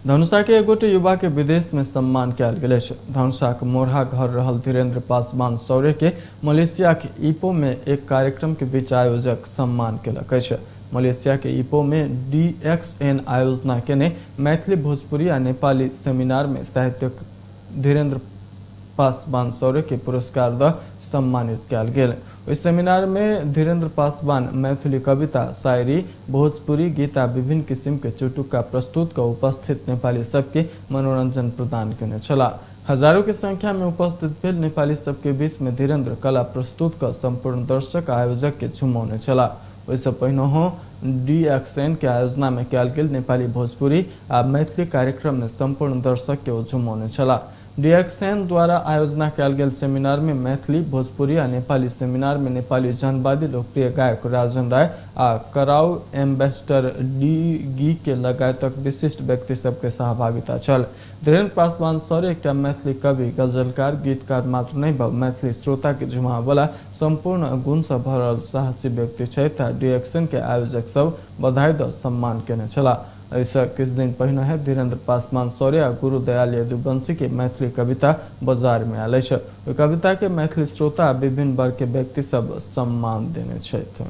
धनुषा के एगोटे युवा के विदेश में सम्मान कयल गेल अछि। धनुषा के मोरहा घर रहल धीरेन्द्र पासवान सौर्य के मलेशिया के इपो में एक कार्यक्रम के बीच आयोजक सम्मान केलक अछि। मलेशिया के इपो में DXN आयोजना केने मैथिली, भोजपुरी आ नेपाली सेमिनार में साहित्यक धीरेन्द्र पासवान सौर्य के पुरस्कार द सम्मानित कयल गेल। ओहि सेमिनार में धीरेन्द्र पासवान मैथिली कविता, शायरी, भोजपुरी गीत आ विभिन्न किसिम के चुटुक्का प्रस्तुत क उपस्थित नेपाली सबके मनोरंजन प्रदान केने छलाह। हजारों के संख्या में उपस्थित भेल नेपाली सबके बीच में धीरेन्द्र कला प्रस्तुत क संपूर्ण दर्शक आयोजक के झुमौने छलाह। ओहिसँ पहिनहो DXN के आयोजना में कयल गेल नेपाली, भोजपुरी आ मैथिली कार्यक्रम में संपूर्ण दर्शक के ओ झुमौने छलाह। DXN द्वारा आयोजना कयल गेल सेमिनार में मैथिली, भोजपुरी आ नेपाली सेमिनार में नेपाली जनवादी लोकप्रिय गायक राजन राय आ कराउ एम्बेसडर डी गी के लगायतक विशिष्ट व्यक्ति सबके सहभागिता छल। धीरेन्द्र पासवान सौर्य एकटा मैथिली कवि, गजलकार, गीतकार मात्र नहि भ मैथिली श्रोता के झुमावला संपूर्ण गुण सँ भरल साहसी व्यक्ति छथि आ DXN के आयोजक सब बधाई द सम्मान केने छलाह। एहिसँ किछु दिन पहिने धीरेन्द्र पासवान सौर्य आ गुरुदयाल यदुवंशी के मैथिली कविता बाजार में आयल अछि। ओहि कविता के मैथिली श्रोता आ विभिन्न वर्ग के व्यक्ति सब सम्मान देने छथि।